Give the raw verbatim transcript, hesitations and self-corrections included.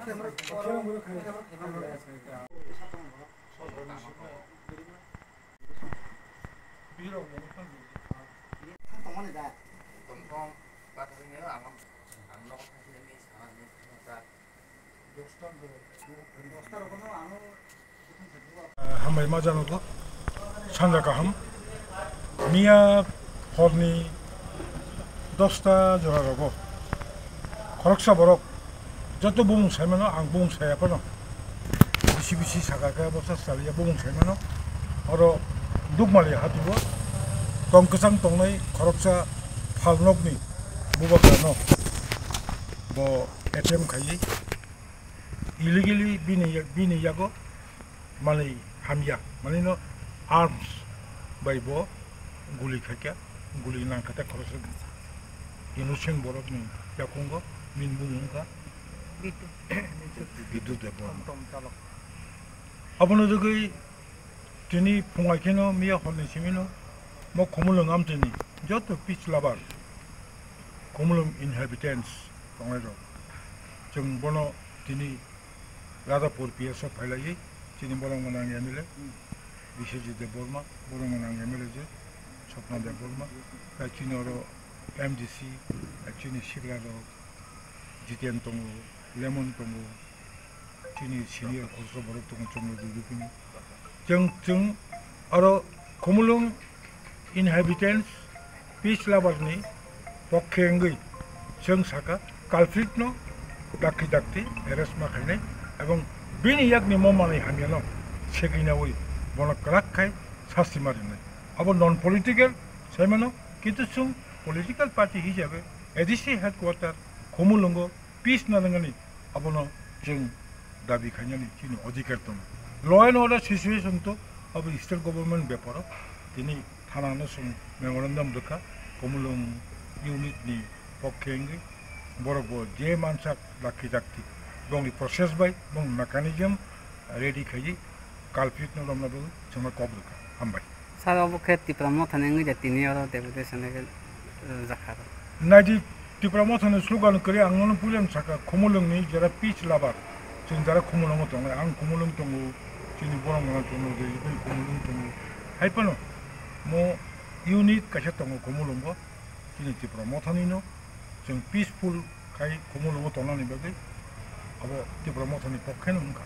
Hambai ma janogo, sanja kaham. Miya horni dosta jora rogo khoroksa borok joto bumung saimano, ang bumung saya phano bisi bisi saka khe bosa saliya bumung saimano. Oro Dukmali hatugo tong kwchang tongnai khoroksa phalnokni bubagrano bo attempt khaiwi illegally bini, bini yago manwi hamya, manwino arms bai bo guli khaikha, guli nangkha tei khoroksa innocent borokni yakungo bini bumung wngkha Bidu. Bidu Debbarma. Tom tom chalok. Abono jogwi tini phungai kheno miya horni simino mo Khumulwng amchini joto peace lover, Khumulwng inhabitants tongnai rok, chwng bono tini Radhapur P S o phailaiwi chini borok gwnang M L A Biswajit Debbarma, borok gwnang M L A je Swapna Debbarma, tei chini oro M D C, tei chini sikla rok Jiten tongo, Lemon tongo, chini senior khoroksa borok tongo, chwngno dudukuni. Chwng, chwng oro Khumulwng inhabitants, peace lover ni pokhe wngwi chwng saka culprit no dakti dakti arrest ma khainai ebong bini yakni mo manwi hamya no segwinawi bono kwrak khai sasti ma rinai. Abo non political saimano, kintu chwng political party hisabe A D C headquarter Khumulwngo peace na nangani, abono chwng dabi khainani chini odhikar tongo. Law and order situation to abo state government beparo tini thana no chwng memorandum rwkha, Khumulwng unit ni pokhe wngwi borok bo je mansak dakti dakti bongni process bai bong mechanism ready khaiwi culprit no romna bagwi chwngno kok rwkha. Hambai. Sir, obo khe Tipra Mothani wngwi de tini oro deputation khe, eh, rwjakha. Naidi Tipra Mothani slogan kwrwi ang nono puilano sakha, Khumulwngni jera peace lover, chwng jera Khumulwngo tongnai, ang Khumulwng tongo, chini borok mwnang tongo, je ibai Khumulwng tongo. Hai phano mo unit kaisa tongo Khumulwngo, chini Tipra Mothani no, chwng peaceful khai Khumulwngo tongnani bagwi abo Tipra Mothani pokhe no wngkha.